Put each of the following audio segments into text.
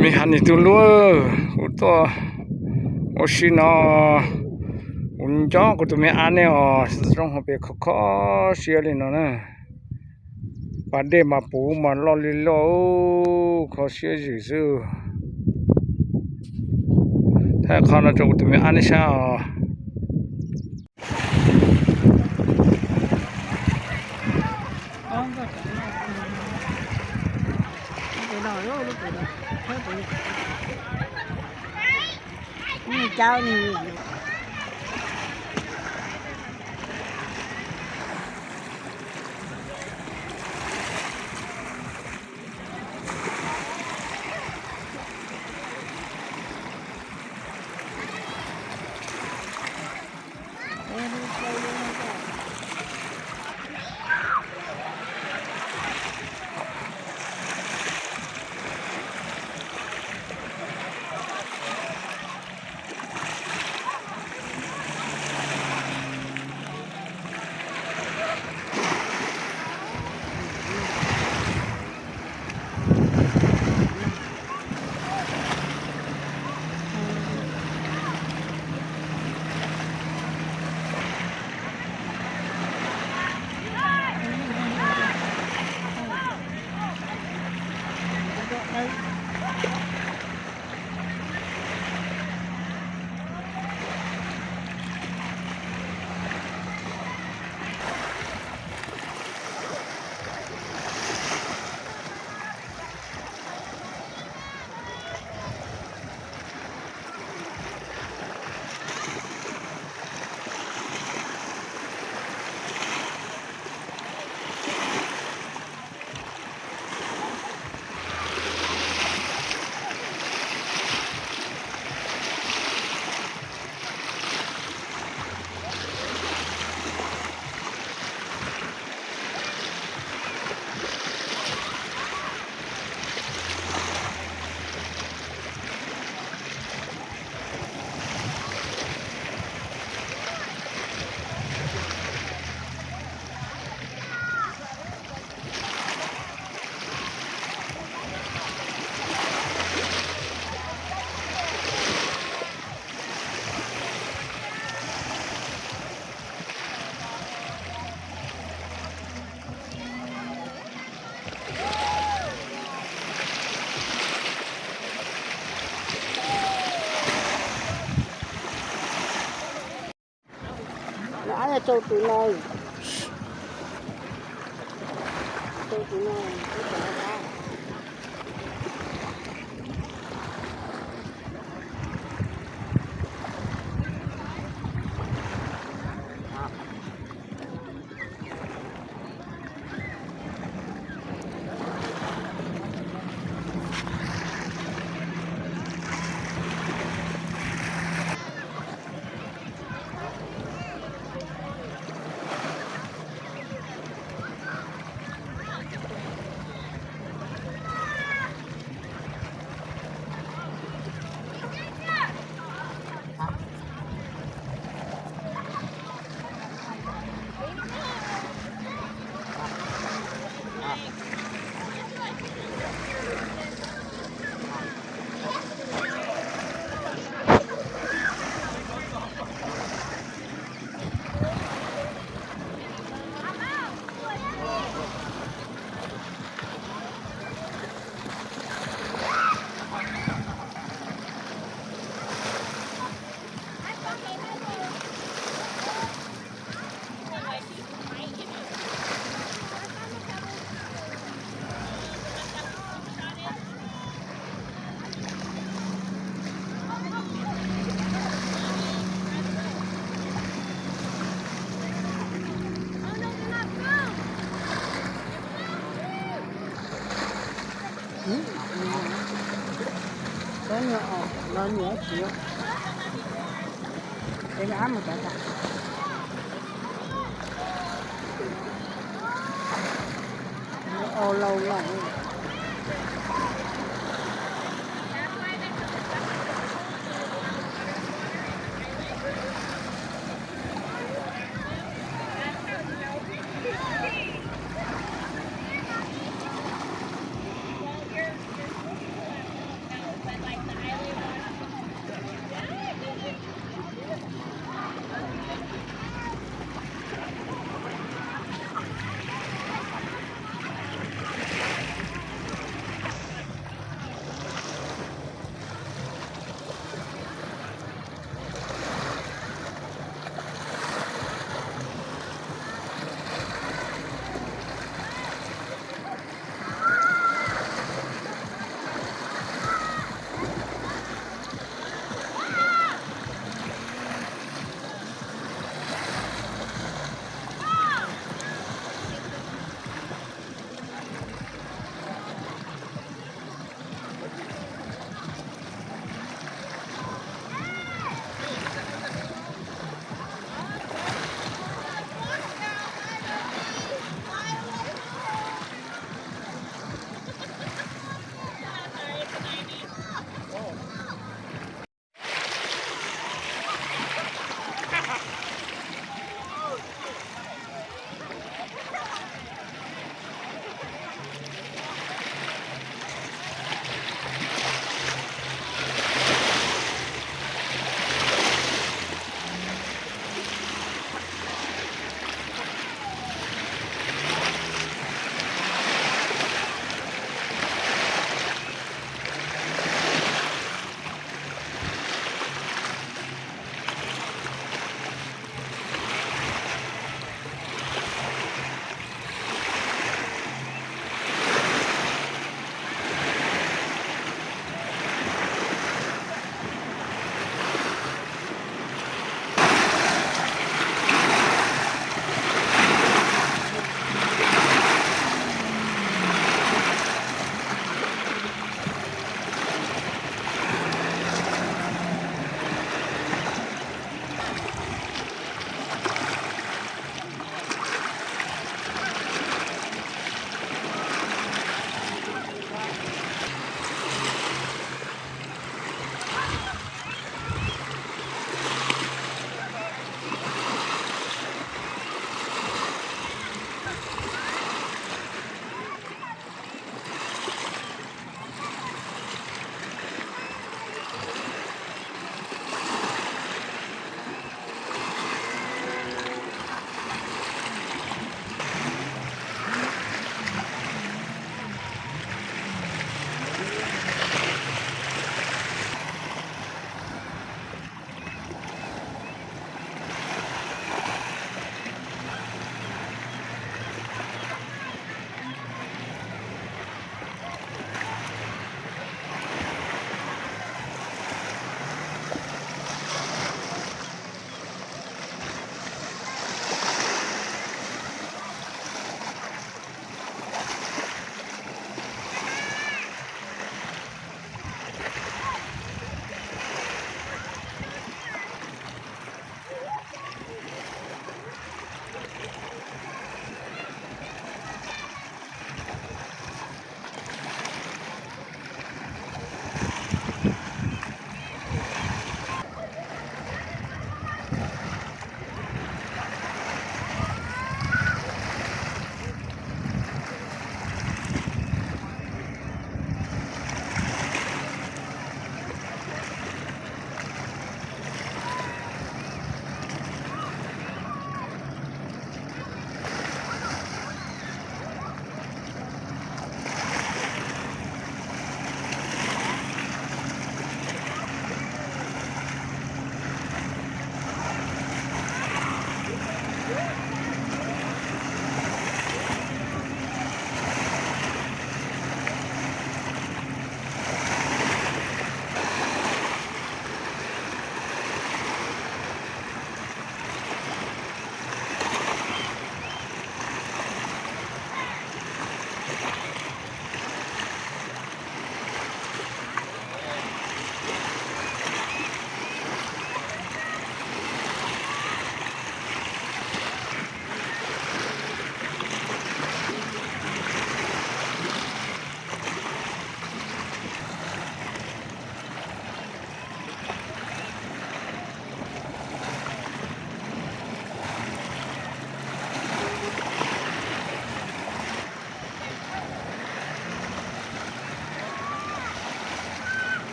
Me has nis tus luaj, kuv tuaj ua si no, kuv nco kuv tus me ab ne os, zoo hauv pes kho kho siab li no na. Pas dej mas puv mas loj li loj, kho siab zwm xwb. Thaij qhov no rau kuv tus me ab nej saib os. Rau tus no, rau tus no. Tab nyuag os, los nyuag tsis, es ab mus cov tas.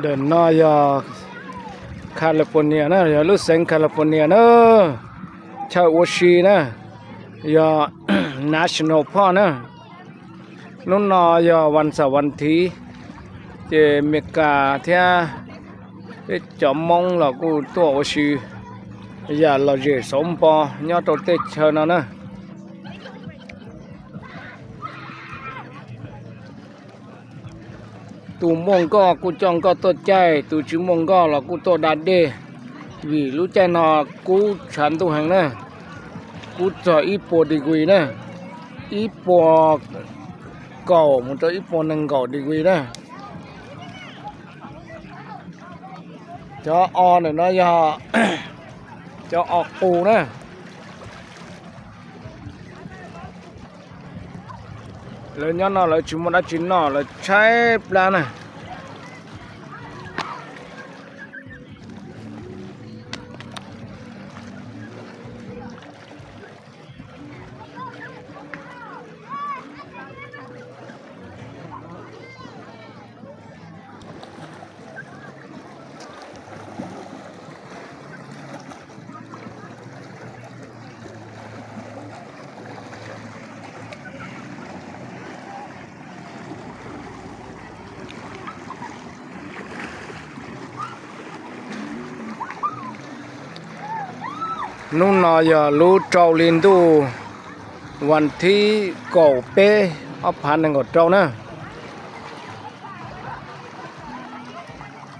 Ntawm no yog California na, yog lub xeev California na, chaw ua si na, yog National Park na. Hnub no yog vas xaum vas thiv, ces Meskas thiab peb cov Hmoob los kuj tuaj ua si yam lom zem xauv npo nyob rau tej chaw no na. Tus muaj nkoj kuj coj nkoj tuaj caij, tus tsis muaj nkoj los kuj tuaj da dej, vim lub caij no kub tshav ntuj heev na, kub txog ib puas degree na, ib puas kaum mus rau ib puas nees nkaum degree na. Cov o ntawm no yog cov o qus na. Lawv nyob no lawv tsis muaj dab tsi noj, lawv tshaib plab na. Hnub no yog lub rau hli ntuj, vas thib kaum peb, ob phav nees nkaum rau na.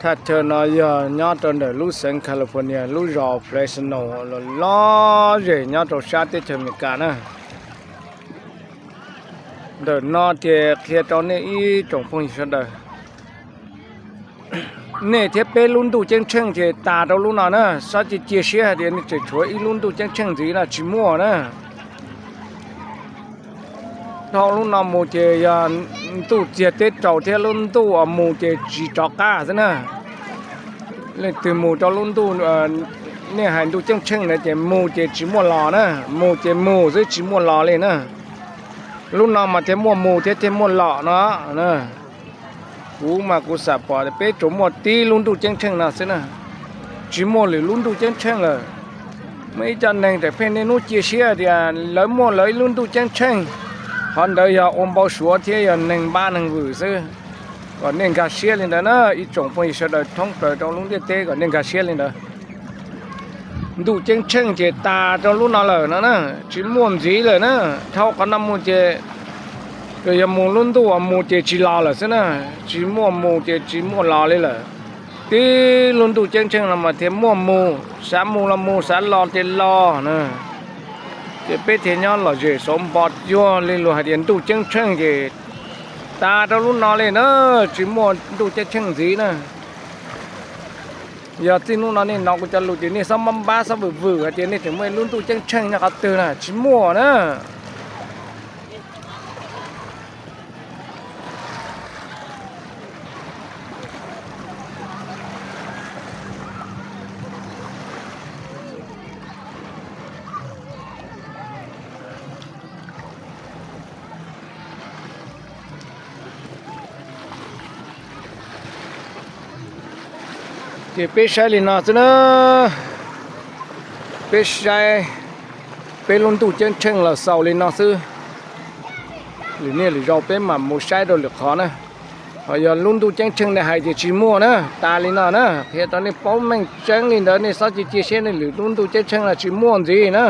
Thaj chaw no yog nyob rau ntawm lub xeev California, lub zos Fresno, los lom zem nyob rau sab teb chaws Amelikas na. Ntawm no ces qhia rau nej ib tsoom phooj ywg sawv daws, nej thiab peb lub ntuj ceeb tsheej ces tas rau lub no na. Xob cia cia siab hais tias nej tseem tshuav ib lub ntuj ceeb tsheej ntxiv no, tsis muaj na. Dhau lub no mus ces yog ntuj txiag teb raus thiab lub ntuj uas mus ces tsis rov qab xwb na. Leej twg mus rau lub ntuj, nej hais ntuj ceeb tsheej ntawd ces mus ces tsis muaj los na, mus ces mus xwb tsis muaj los li na. Lub no mas thiaj muaj mus thiab thiaj muaj los no. Kuv mas kuv xam pom peb tsuas muaj tib lub ntuj ceeb tsheej no xwb na, tsis muaj lwm lub ntuj ceeb tsheej lawm. Muaj ib co neeg tseem pheej niaj hnub cia siab tias lawv muaj lawv ib lub ntuj ceeb tsheej, qhov ntawd yog ua npau suav thiab yog neeg npab neeg vwm xwb. Kom nej nkag siab li ntawd na, ib tsoom phooj ywg sawv daws thoob plaws rau lub ntiaj teb kom nej nkag siab li ntawd. Ntuj ceeb tsheej ces tas rau lub no lawm no na, tsis muaj ntxiv lawm na. Dhau qhov no mus ces tsuas yog mus lub ntuj uas mus ces tsis los lawm xwb na, tsis muaj mus ces tsis muaj los li lawm. Tib lub ntuj ceeb tsheej no mas thiaj muaj mus, xav mus los mus, xav los ces los na. Ces peb thiaj nyob lom zem xauv npo cuag li luag hais tias ntuj ceeb tsheej ces tas rau lub no li na, tsis muaj ntuj ceeb tsheej ntxiv na. Yog txij hnub no nej hnov kuv cov lus ces nej xob npab npab xob vwm vwm hais tias nej tseem muaj ib lub ntuj ceeb tsheej nyob qhov twg na, tsis muaj na. Ces peb saib li no xwb na, peb saib peb lub ntuj ceeb tsheej los xaus li no xwb. Lwm niaj lwm zaus peb mam mus saib rau lwm qhov na. Ho yog lub ntuj ceeb tsheej nej hais tias tsis muaj na, tas li no na, qhia rau nej paub meej tseeb li ntawd, nej txhob cia cia siab, nej lwm lub ntuj ceeb tsheej los tsis muaj ntxiv na.